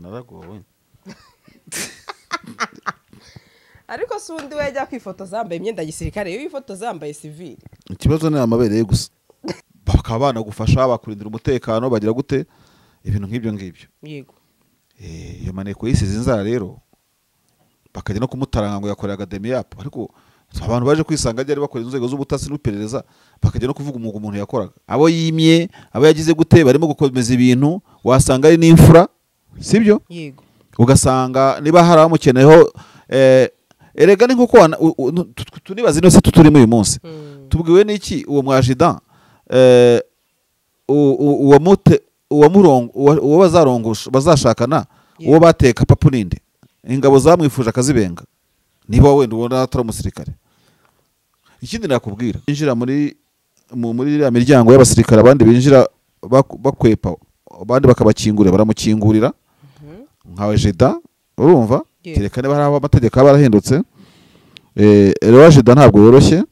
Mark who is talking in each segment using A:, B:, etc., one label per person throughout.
A: Naragowe.
B: Ariko si undi we yajya kwifotoza yambaye imyenda ya gisirikare, iyo yifotoza yambaye civil.
A: Ikibazo ni amabereye gusa. Bakaba banagufasha bakurindira umutekano bagira gute ibintu nk'ibyo ngibyo.
B: Yego.
A: Iyo maneko yisize inzara rero bakajya no kumutaranga ngo yakoreraga Demiap, ariko abantu baje kwisanga ryari bakora inzego z'ubutasi n'uperereza bakajya no kuvuga umwuga umuntu yakoraga, abo yimye, abo yagize gute, barimo gukomeza ibintu wasanga ari n'imfura, sibyo?
B: Yego.
A: Ugasanga niba hari abamukeneyeho erega ni nkuko tunibaza ino se tuturimo uyu munsi. Tubwiwe n'iki uwo mwajida uwo bazarongosha bazashakana, uwo bateka papu ninde, ingabo zamwifuje akazibenga, niba wenda ubona atari umusirikare. Ikindi nakubwira, injira muri iriya miryango y'abasirikare, abandi binjira bakwepa, abandi bakabakingurira, baramukingurira nkawe jeda, urumva kereka niba hari amategeko aba arahindutse. Rero jeda ntabwo yoroshye,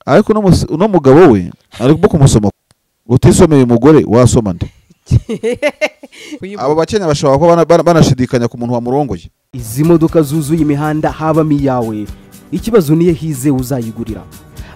A: ariko uno mugabo we arimo kumusoma. Utisomeye umugore wasoma nde? Abo bakenya bashobora kuba banashidikanya ku muntu wamurongoye.
C: Izi modoka zuzuye imihanda habamo iyawe, ikibazo niye hize uzayigurira.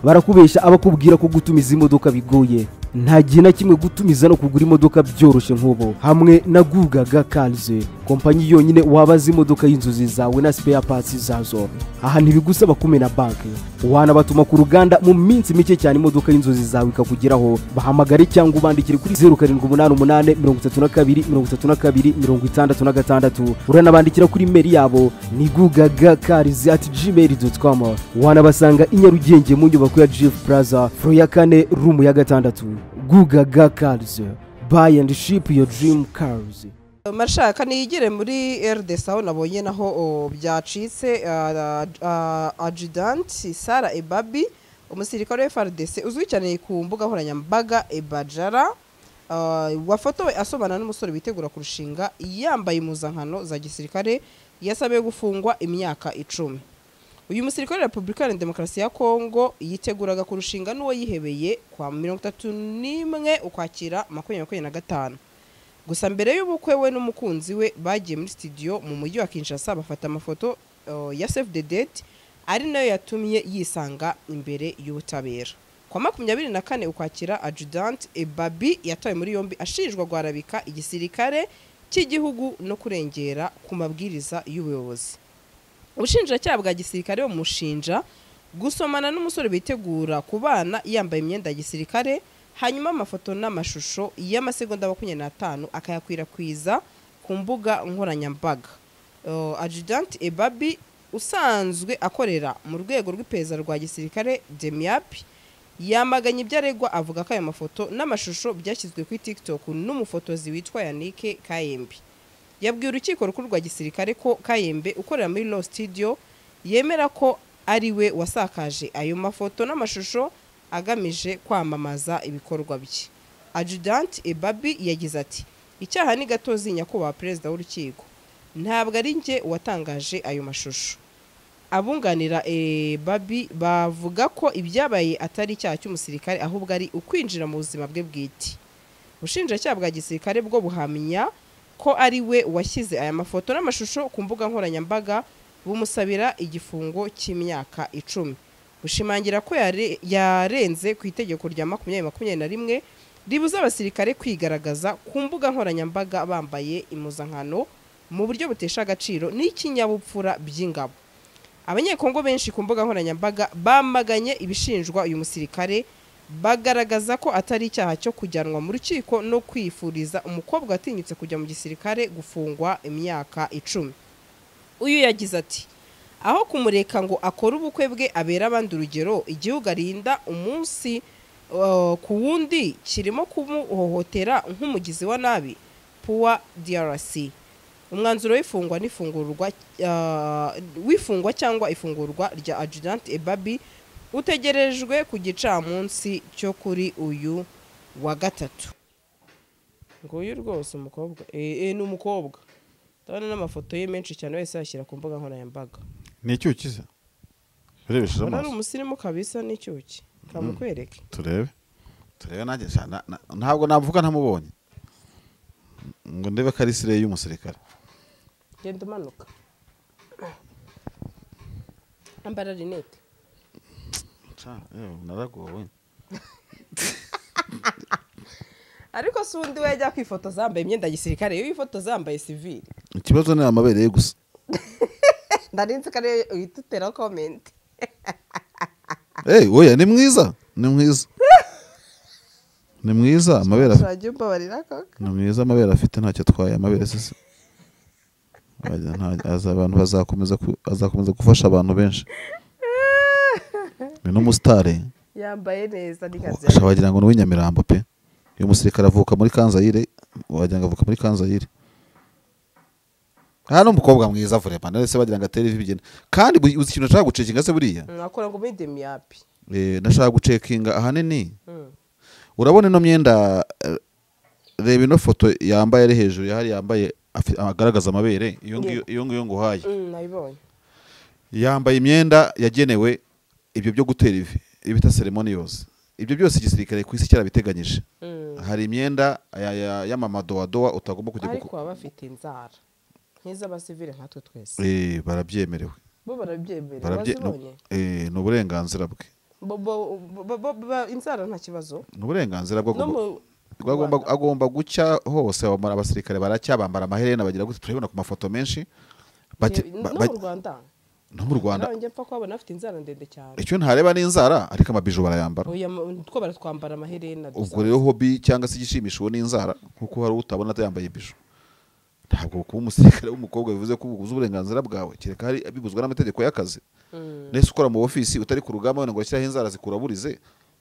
C: Barakubesha abakubwira ko gutumiza imodoka bigoye. Nta gihe na kimwe gutumiza no kugura imodoka byoroshye nk'ubu hamwe na Gugaga Cars, kompanyi yonyine wabaza imodoka y'inzozi zawe na spare parts zazo. Aha ntibigusaba kumena banki, wanabatuma ku ruganda mu minsi mike cyane imodoka y'inzozi zawe ikakugeraho. Bahamagare cyangwa ubandikire kuri 0788 32 32 66. Uranabandikira kuri email yabo ni gugagacars@gmail.com. Wanabasanga i Nyarugenge mu nyubako ya GF Plaza, floor ya 4, room ya 6. Gugaga Cars, buy and ship your dream cars.
B: Marshaka niyigire muri RDC aho nabonye naho byacitse. Adjutant Sara Ebabi, umusirikare wa FARDC uzwi cyane ku mbuga nkoranyambaga Ebajara, wafotowe asobana n'umusore witegura kurushinga yambaye impuzankano za gisirikare, yasabiwe gufungwa imyaka 10. Uyu musirikare wa Repubulika ya Demokarasi ya Kongo yiteguraga kurushinga n'uwo yihebeye kwa 31 Ukwakira 2025. Gusa mbere y'ubukwe we n'umukunzi we bagiye muri studio mu mujyi wa Kinshasa bafata amafoto ya save the date, ari nayo yatumye yisanga imbere y'ubutabera. Kwa 24 Ukwakira, Adjutant Ebabi yatawe muri yombi ashinjwa guharabika igisirikare cy'igihugu no kurengera ku mabwiriza y'ubuyobozi. Ubushinjacyaha bwa gisirikare bumushinja gusomana n'umusore bitegura kubana yambaye imyenda ya gisirikare, hanyuma amafoto n'amashusho y'amasegonda 25 akayakwirakwiza ku mbuga nkoranyambaga. Adjutant Ebabi usanzwe akorera mu rwego rw'iperereza rwa gisirikare Demiap yamaganye ibyo aregwa, avuga ko ayo mafoto n'amashusho byashyizwe kuri TikTok n'umufotozi witwa Yannick Kayembe. Yabwiye urukiko rukuru rwa gisirikare ko Kayembe ukorera muri Law Studio yemera ko ari we wasakaje ayo mafoto n'amashusho agamije kwamamaza ibikorwa bye. Adjutant Ebabi yagize ati: "Icyaha ni gatozi nyakubahwa perezida w'urukiko, ntabwo ari njye watangaje ayo mashusho." Abunganira Ebabi bavuga ko ibyabaye atari icyaha cy'umusirikare ahubwo ari ukwinjira mu buzima bwe bwite. Ubushinjacyaha bwa gisirikare bwo buhamya ko ari we washyize aya mafoto n'amashusho ku mbuga nkoranyambaga, bumusabira igifungo cy'imyaka 10. Bushimangira ko yarenze ku itegeko rya 2021 ribuza abasirikare kwigaragaza ku mbuga nkoranyambaga bambaye impuzankano mu buryo butesha agaciro n'ikinyabupfura by'ingabo. Abanyekongo benshi ku mbuga nkoranyambaga bamaganye ibishinjwa uyu musirikare, bagaragaza ko atari icyaha cyo kujyanwa mu rukiko no kwifuriza umukobwa watinyutse kujya mu gisirikare gufungwa imyaka 10. Uyu yagize ati: "Aho kumureka ngo akore ubukwe bwe abera abandi urugero, igihugu arinda umunsi ku wundi kirimo kumuhohotera nk'umugizi wa nabi, Poor DRC." Umwanzuro w'ifungwa n'ifungurwa w'ifungwa cyangwa ifungurwa rya Adjutant Ebabi utegerejwe ku gicamunsi cyo kuri uyu wa gatatu. Nguyu rwose umukobwa ni umukobwa, ndabona n'amafoto ye menshi cyane wese yashyira ku mbuga nkoranyambaga.
A: Ni icyuki se? Urebesheje amaso
B: ari umusirimu kabisa, ni icyuki kamukwereke
A: turebe. Turebe nanjye ntabwo navuga ntamubonye. Ngo ndebe ko ari sire y'umusirikare.
B: Genda umanuka. Ambara rinete.
A: Naragowe.
B: Ariko si undi we yajya kwifotoza yambaye imyenda ya gisirikare, iyo yifotoza yambaye civil.
A: Ikibazo ni amabere ye gusa.
B: Nari nzi ko ariyo uhita utera comment.
A: Oya ni mwiza, ni mwiza. Ni mwiza amabere.
B: Urajya umbabarira koko.
A: Ni mwiza amabere afite ntacyo atwaye amabere sisi. Abantu bazakomeza gufasha abantu benshi. Ni n'umusitari.
B: Yambaye neza ni kazi.
A: Wagira ngo ni uw'inyamirambo pe. Uyu musirikare avuka muri Kanzayire, wagira ngo avuka muri Kanzayire. Hano umukobwa mwiza vraiment, nese bagira ngo atere ivi bigenda. Kandi uzi ikintu nashaka gucekinga se buriya?
B: Nakora ngo muri demiapi.
A: Nashaka gucekinga ahanini. Urabona ino myenda, reba ino foto yambaye ari hejuru yahari yambaye agaragaza amabere, iyo ngiyo nguhaye.
B: Nayibonye.
A: Yambaye imyenda yagenewe ibyo byo gutera ivi, ibita ceremonials. Ibyo byose igisirikare ku isi cyarabiteganyije. Hari imyenda y'amamadowadowa utagomba kujya
B: ariko baba bafite inzara nk'iz'abasivile nkatwe twese.
A: Barabyemerewe.
B: Bo barabyemerewe. Bazibonye.
A: Ni uburenganzira bwe.
B: Bo inzara nta kibazo.
A: Ni uburenganzira bwo agomba gucya hose. Abasirikare baracyabambara amaherena bagira gute, turabibona ku mafoto menshi.
B: No mu Rwanda.
A: No mu Rwanda.
B: Njye mpfa kwabona afite inzara ndende cyane.
A: Icyo ntareba ni inzara ariko amabiju barayambara.
B: Oya two baratwambara amaherena.
A: Ubwo rero hobby cyangwa se igishimisho ni inzara kuko hari utabona atayambaye biju. Ntabwo kuba umusirikare w'umukobwa bivuze ko ubuze uburenganzira bwawe, kereka hari bibuzwa n'amategeko y'akazi. Nese ukora mu office utari ku rugamba wenda ngo ashyiraho inzara zikuraburize,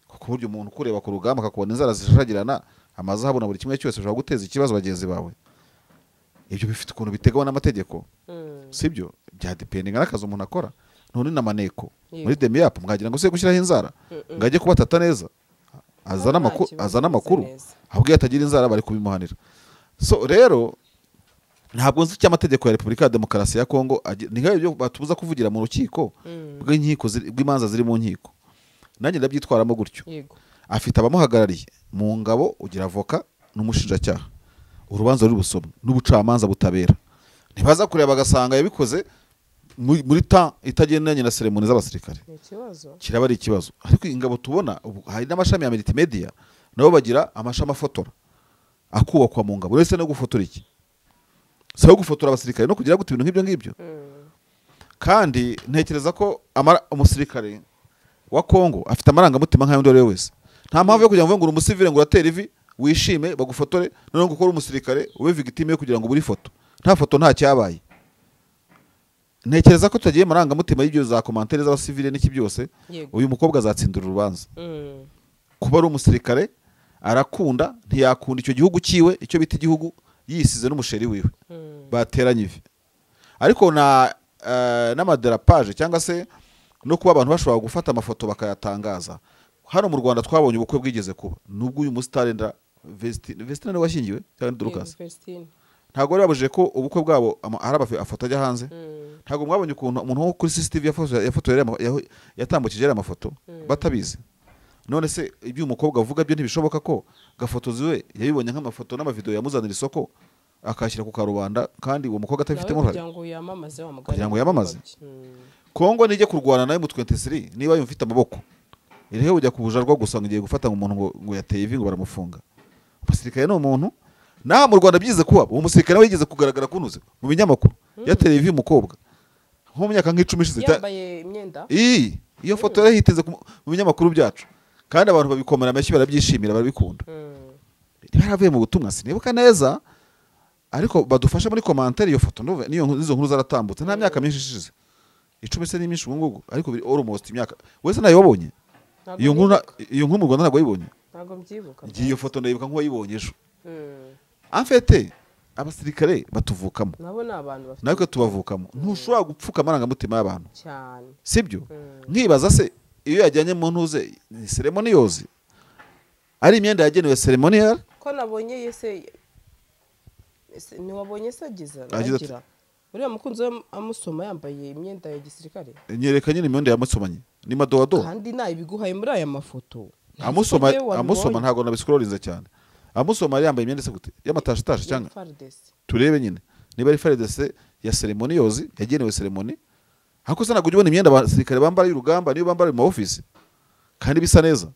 A: kuko buryo umuntu kureba ku rugamba akakubona inzara zishashagirana amazahabu na buri kimwe cyose ushobora guteza ikibazo bagenzi bawe. Ibyo bifite ukuntu bitegwa n'amategeko. Sibyo bya depending n'akazi umuntu akora. None na maneko muri demiap mwagira ngo se gushyiraho inzara ngajye kubatata neza azana amakuru ahubwo yatagira inzara bari kubimuhanira. So rero ntabwo nzi cy'amategeko ya Repubulika ya Demokarasi ya Kongo ni nk'ibyo batubuza kuvugira mu rukiko bw'inkiko bw'imanza ziri mu nkiko. Nanjye ndabyitwaramo gutyo. Afite abamuhagarariye mu ngabo, ugira avoka n'umushinjacyaha. Urubanza ruri busomwe n'ubucamanza butabera. Ntibaza kureba bagasanga yabikoze muri ta itagendanye na ceremony z'abasirikare. Kiraba ari ikibazo. Ariko ingabo tubona hari n'amashami ya multimedia nabo bagira amashami afotora akubakwa mu ngabo. Uretse no gufotora iki? Sawo gufotora abasirikare no kugira gute ibintu nk'ibyo ngibyo. Kandi ntekereza ko umusirikare wa Kongo afite amarangamutima nk'ay'undi uwo ari we wese. Nta mpamvu yo kugira ngo uri umusivile ngo uratere ivi wishime bagufotore, none ngo ukore umusirikare ube victime yo kugira ngo ubure ifoto. Nta foto nta cyabaye. Ntekereza ko tutagiye amarangamutima y'ibyo za commentaire z'abasivile n'iki byose, uyu mukobwa azatsindura urubanza. Kuba ari umusirikare arakunda, ntiyakunda icyo gihugu cyiwe, icyo bita igihugu yisize n'umusheri wiwe. Bateranye ivi. Ariko na n'amaderapage cyangwa se no kuba abantu bashobora gufata amafoto bakayatangaza. Hano mu Rwanda twabonye ubukwe bwigeze kuba nubwo uyu musitari nda Vestine niwe washyingiwe cyangwa Dorcas. Ntabwo bari babujije ko ubukwe bwabo hari amafoto ajya hanze. Ntabwo mwabonye ukuntu umuntu wo kuri CCTV yafotoye yatambukije ari amafoto batabizi. None se ibyo umukobwa avuga byo ntibishoboka ko gafotozi we yabibonye nk'amafoto n'amavideo yamuzanira isoko akashyira ku karubanda kandi uwo mukobwa atabifitemo uruhare
B: kugira ngo yamamaze wa mugani,
A: kugira ngo yamamaze. Kongo nijye kurwana nayo mu 23 niba yumfite amaboko irihe ujya kubujarwa gusa ngo igiye gufata umuntu ngo yateye ivi ngo baramufunga. Umusirikare ni umuntu. Naha mu Rwanda byize kuba uwo musirikare we yigeze kugaragara kunuze mu binyamakuru yateye ivi umukobwa nko mu myaka nk'icumi ishize
B: yambaye imyenda.
A: Iyo foto yarahiteze mu binyamakuru byacu kandi abantu babikomera amashyi barabyishimira barabikunda. Baravuye mu butumwa sinibuka neza ariko badufasha muri commentaire iyo foto niyo nizo nkuru zaratambutse nta myaka myinshi ishize 10 se n'imyinshi ubu ngubu ariko biri almost imyaka wese nayobonye iyo nkuru mu Rwanda ntabwo yibonye.
B: Ntabwo mbyibuka.
A: Iyo foto ndayibuka nk'uwayibonye ejo. En fait abasirikare batuvukamo
B: nabo ni abantu bafite
A: natwe tubavukamo. Ntushobora gupfuka amarangamutima y'abantu
B: cyane
A: sibyo? Nkibaza se iyo yajyanye mu ntuze ni ceremonials ari imyenda yagenewe ceremonial
B: ko nabonye yese ntiwabonye se agiza uriya mukunzi we amusoma yambaye imyenda ya gisirikare.
A: Nyereka nyine imyenda yamusomanye ni madoado
B: kandi nayibiguhaye muri aya mafoto
A: amusoma ntabwo nabiscrollinze cyane Amusoma yari yambaye imyenda isa gute, y'amatashitashi cyangwa
B: FARDC.
A: Turebe nyine niba ari FARDC ya ceremonials, yagenewe ceremony. Ariko se ntabwo ujya ubona imyenda abasirikare bambara y'urugamba niyo bambara mu office kandi bisa neza?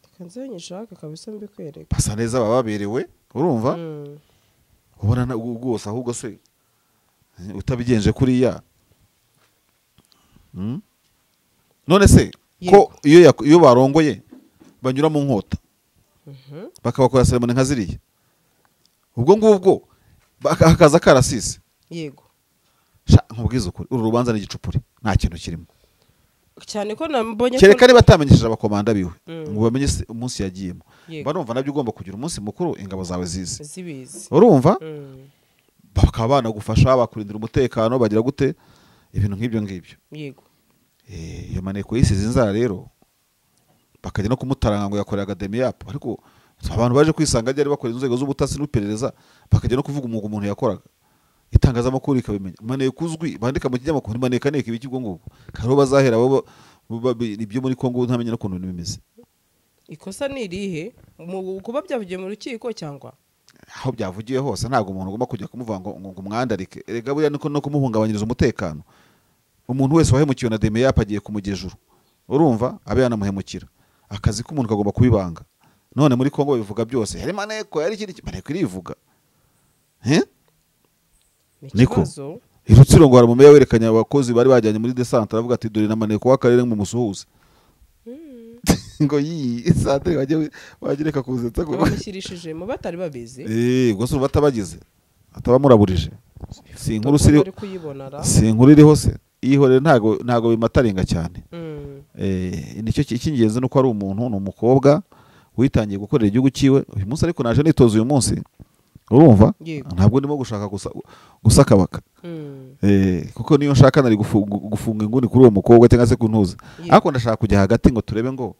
B: Reka nze nyishake kabisa mbikwereke.
A: Basa neza, baba baberewe, urumva? Ubona rwose ahubwo se utabigenje kuriya. None se ko iyo barongoye banyura mu nkota bakabakora ceremony nka ziriya, ubwo ngubwo hakaza karasisi.
B: Yego.
A: Sha, nkubwize ukuri, uru rubanza ni igicupuri, nta kintu kirimo.
B: Cyane ko nambonye ko
A: Kereka niba atamenyesheje abakomanda biwe ngo bamenye umunsi yagiyemo.
B: Yego.
A: Mba numva nabyo ugomba kugira umunsi mukuru ingabo zawe zizi.
B: Zibizi.
A: Urumva? Bakaba banagufasha, bakurindira umutekano, bagira gute, ibintu nk'ibyo ngibyo.
B: Yego.
A: Iyo maneko yisize inzara rero bakajya no kumutaranga ngo yakoreraga DEMIAP, ariko abantu baje kwisanga ryari bakora inzego z'ubutasi n'iperereza, bakajya no kuvuga umwuga umuntu yakoraga, itangazamakuru rikabimenya. Maneko uzwi bandika mu kinyamakuru ni maneko aneka ibiki ubwo ngubwo, kariho bazahera bo ibyo muri Kongo ntamenya n'ukuntu ibintu bimeze.
B: Ikosa ni irihe mu kuba byavugiye mu rukiko cyangwa
A: aho byavugiye hose? Ntabwo umuntu agomba kujya kumuvuga ngo umwandarike. Erega buriya niko no kumuhungabanyiriza umutekano. Umuntu wese wahemukiwe na DEMIAP agiye kumugejuru, urumva, abe yanamuhemukira. Akazi k'umuntu kagomba kubibanga. None muri Kongo bivuga byose, yari maneko, yari ikindi, maneko irivuga.
B: Ni
A: Niko.
B: ikibazo.
A: I Rutsiro ngo hari umumeya werekanye abakozi bari bajyanye muri descente, aravuga ati dore na maneko w'akarere mu musuhuze. Ngo yi santere wajye reka kuzetsa ko
B: Bamushyirishije mu batari babizi.
A: Ubwo se urumva atabagize atabamuraburije? Si inkuru
B: Ndabona
A: siri
B: ari kuyibona ra.
A: Si inkuru iriho se, iyihorere, ntago bimataringa cyane. Nicyo icy'ingenzi nuko ari umuntu, ni umukobwa witangiye gukorera igihugu cyiwe uyu munsi. Ariko naje nitoza uyu munsi, urumva?
B: Yego.
A: Ntabwo ndimo gushaka gusakabaka. Kuko niyo nshaka nari gufunga inguni kuri uwo mukobwa cyangwa se kuntuza.
B: Yego.
A: Ariko ndashaka kujya hagati ngo turebe ngo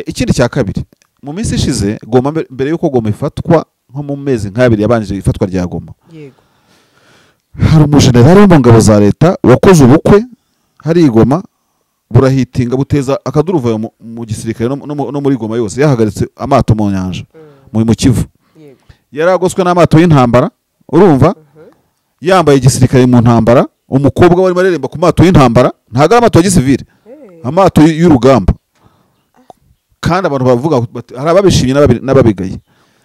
A: ikindi cya kabiri, mu minsi ishize Goma, mbere y'uko Goma ifatwa, nko mu mezi nk'abiri yabanjije ifatwa rya Goma,
B: Yego.
A: hari umujenerali wo mu ngabo za leta wakoze ubukwe hari i Goma, burahitinga, buteza akaduruvayo mu gisirikare no muri Goma yose. Yahagaritse amato mu nyanja, mu Kivu.
B: Yego.
A: Yari agoswe n'amato y'intambara, urumva, yambaye igisirikare mu ntambara. Umukobwa warimo areremba ku mato y'intambara, ntabwo ari amato ya gisivile, amato y'urugamba. Kandi abantu bavuga bati, hari ababishimye n'ababigaye.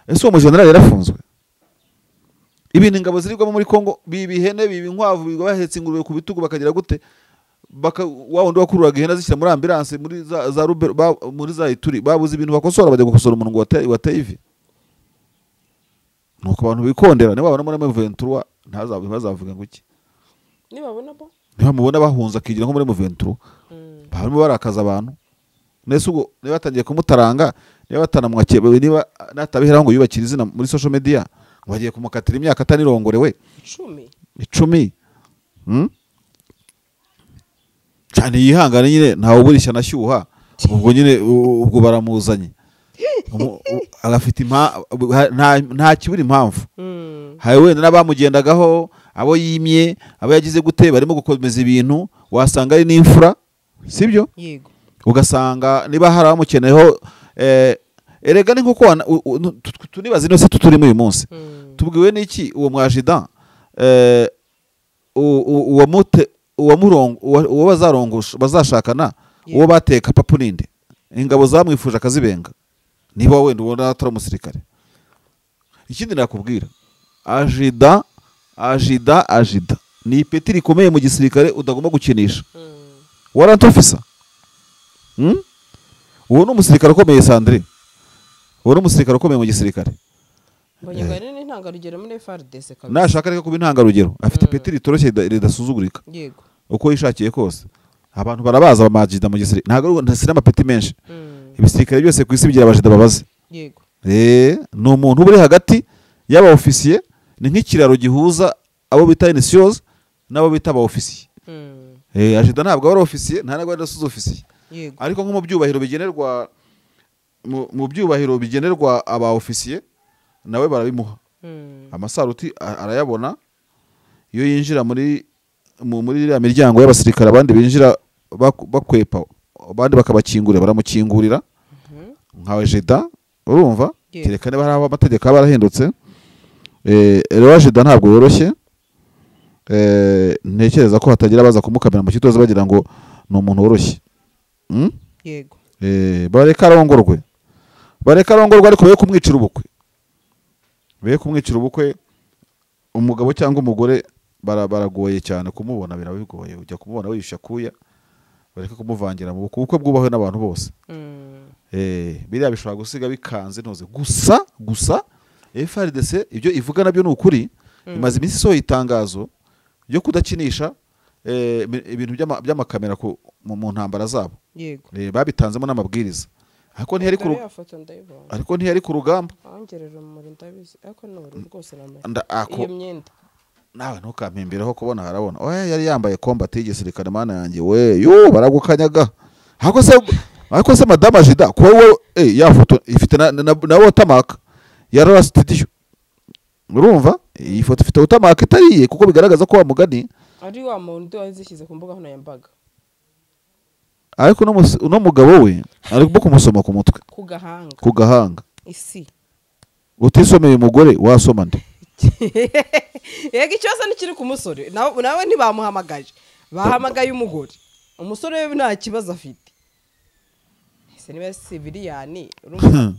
A: Ese uwo mujenerali yarafunzwe? Ibintu ingabo zirirwamo muri Kongo, biba ihene, biba inkwavu, biba bahetse ingurube ku bitugu, bakagira gute, baka wa wundi wakururaga ihene azishyira muri ambulance muri za Rubero, muri za Ituri, babuze ibintu bakosora, bajya gukosora umuntu ngo wateye ivi. Nuko abantu bikondera, niba babona muri M23 ntazavuga ngo iki.
B: Nibabona bo
A: Niba mubona bahunze akigira nko muri M23, barimo barakaza abantu. Nese ubwo niba batangiye kumutaranga, niba batanamwakiye, niba natabiheraho ngo yubakire izina muri social media, ngo bagiye kumukatira imyaka atanirongorewe
B: 10.
A: 10. Cyane yihangane nyine, ntawe uburishya nashyuha. Ubwo nyine ubwo baramuzanye, agafite nta kibura impamvu. Hari wenda n'abamugendagaho, abo yimye, abo yagize gute, barimo gukomeza ibintu, wasanga ari n'imfura, sibyo?
B: Yego.
A: Ugasanga niba hari abamukeneyeho, erega ni nkuko tunibaza ino si tuturimo uyu munsi. Tubwiwe n'iki uwo mwajida, uwamurongo, uwo bazarongosha, bazashakana, uwo bateka papu ninde, ingabo zamwifuje akazibenga, niba wenda ubona atari umusirikare? Ikindi nakubwira, ajida ajida ajida ni ipeti rikomeye mu gisirikare utagomba gukinisha. Warrant officer, Uwo ni umusirikare ukomeye, Sandrine, uwo ni umusirikare ukomeye mu gisirikare.
B: Mbonye ngo ari n'intangarugero muri FARDC kabisa.
A: Nashaka reka kuba intangarugero, afite ipeti ritoroshye ridasuzugurika.
B: Yego.
A: Uko yishakiye kose abantu barabaza abamajida mu gisirikare, ntabwo ntasira amapeti menshi. Ibisirikare byose ku isi bigira abajida babaze.
B: Yego.
A: Ni umuntu uba uri hagati y'aba ofisiye, ni nk'ikiraro gihuza abo bita NCOs n'abo bita aba ofisiye. Ajida ntabwo aba ari ofisiye, nta ntabwo ari sous ofisiye.
B: Yego.
A: Ariko nko mu byubahiro bigenerwa mu byubahiro bigenerwa aba ofisiye nawe barabimuha. Amasaruti arayabona iyo yinjira muri iriya miryango y'abasirikare, abandi binjira bakwepa, abandi bakabakingurira, baramukingurira. Nka Jeda, urumva? Kereka niba hari aho amategeko aba arahindutse. Rero Ajida ntabwo yoroshye. Ntekereza ko hatagira baza kumukamera mu kitozo bagira ngo ni umuntu woroshye.
B: Yego.
A: Bareka arongorwe. Bareka arongorwe ariko be kumwicira ubukwe. Be kumwicira ubukwe, umugabo cyangwa umugore baragoye cyane kumubona, birabigoye ujya kumubona wisha kuya. Bareka kumuvangira mu bukwe bwubahwe n'abantu bose. Biriya bishobora gusiga bikanze ntoze. Gusa FARDC ibyo ivuga nabyo ni ukuri. Imaze iminsi isohoye itangazo ryo kudakinisha ibintu by'amakamera mu ntambara zabo.
B: Yego.
A: Babitanzemo n'amabwiriza. Ariko ntiyari ku rugamba. Nawe ntukampimbiraho kubona harabona. Oya yari yambaye combat y'igisirikare mana yanjye we. Yo baragukanyaga. Ariko se madame Ajida ko wowe ya foto ifite na watermark ya Rora Studio. Urumva? Iyi foto ifite watermark itariye kuko bigaragaza ko wa mugani
B: ari wa muntu wazishyize ku mbuga nkoranyambaga.
A: Ariko no mugabo we ari kumusoma ku mutwe.
B: Ku gahanga. Isi.
A: Utisomeye umugore wasoma nde?
B: Yego ikibazo nikiri ku musore. Nawe ntibamuhamagaje. Bahamagaye umugore. Umusore we nta kibazo afite. Ese niba civilian urumva.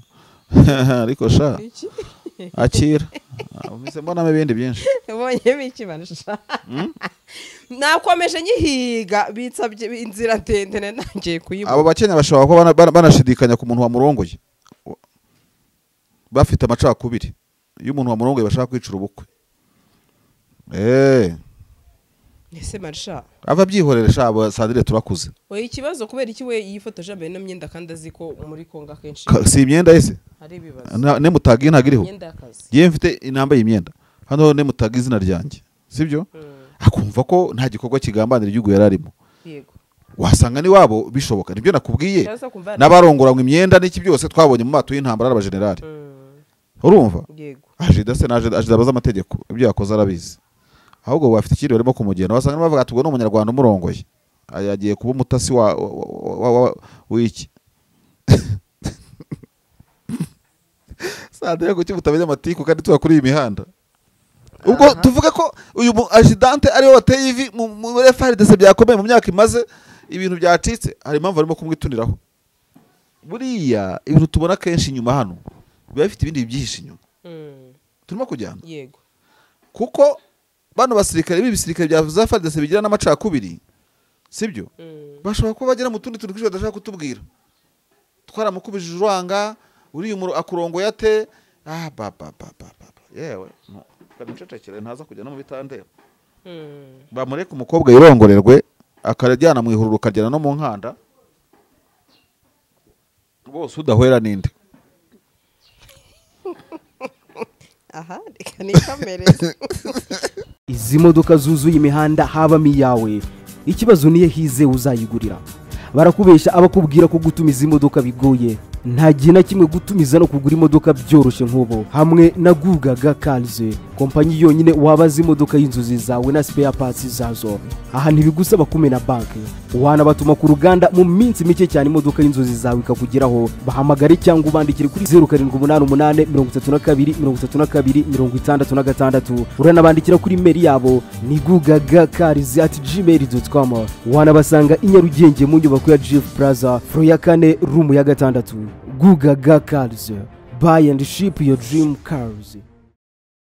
A: Ariko sha. Akira. Umise mbona ibindi byinshi.
B: Ubonye biki banisha. Nakomeje nyihiga bitsabye inzira ndende nangiye kuyibona.
A: Abo bakenya bashobora kuba banashidikanya ku muntu wamurongoye. Bafite amacakubiri. Iyo umuntu wamurongoye bashaka kwicura ubukwe.
B: Ese marsha.
A: Ava byihorere sha Sandrine turakuze.
B: Oya ikibazo kubera iki we yifotoje ambaye no myenda kandi aziko muri Kongo akenshi.
A: Si imyenda yese?
B: Hari ibibazo.
A: Ne mutaga ntagiriho. Giye mfite inamba y'imyenda. Hano ne mutaga izina ryanjye. Sibyo? Akumva ko nta gikorwa kigambanira igihugu yararimo.
B: Yego.
A: Wasanga ni wabo bishoboka. Nibyo nakubwiye. N'abarongoranywe imyenda n'iki byose twabonye mu mato y'intambara aba general. Urumva?
B: Yego.
A: Ajida se naje Ajida baza amategeko. Ibyo yakoze arabizi. Ahubwo bafite ikindi barimo kumugenda basanga bavuga ati ubwo n'umunyarwanda umurongoye yagiye kuba umutasi wa wiki. Sandrine kuki mutamenya amatiku kandi tuba kuri iyi mihanda. Ubwo tuvuga ko uyu ajidante ariwe wateye ivi muri FARDC byakomeye mu myaka imaze ibintu byacitse, hari impamvu barimo kumwituniraho. Buriya ibintu tubona kenshi inyuma hano biba bifite ibindi byihishe inyuma. Turimo kujyana.
B: Yego.
A: Kuko bano basirikare b'ibisirikare bya FARDC bigira n'amacakubiri, sibyo? Bashobora kuba bagera mu tundi tuntu twinshi badashaka kutubwira. Twaramukubije urwanga, uri akurongo yate, ba ba ba ba ba. Yewe, no. Kamucecekere ntaza kujya no mu bitandero. Bamureka umukobwa yirongorerwe akarajyana mu ihururu kajyana no mu nkanda. Bose udahwera ninde?
B: Aha, reka nikamereze.
C: Izi modoka zuzuye imihanda habamo iyawe. Ikibazo niye hize uzayigurira. Barakubesha abakubwira ko gutumiza imodoka bigoye. Nta gihe na kimwe gutumiza no kugura imodoka byoroshye nk'ubu. Hamwe na Gugaga Cars, kompanyi yonyine wabaza imodoka y'inzozi zawe na spare parts zazo. Aha ntibigusaba kumena banki. Wanabatuma ku ruganda mu minsi mike cyane imodoka y'inzozi zawe ikakugeraho. Bahamagare cyangwa ubandikire kuri 0788 32 32 66. Uranabandikira kuri mail yabo ni gugagacars@gmail.com. Wanabasanga i Nyarugenge mu nyubako ya GF Plaza, floor ya 4, room ya 6. Gugaga Cars, buy and ship your dream cars.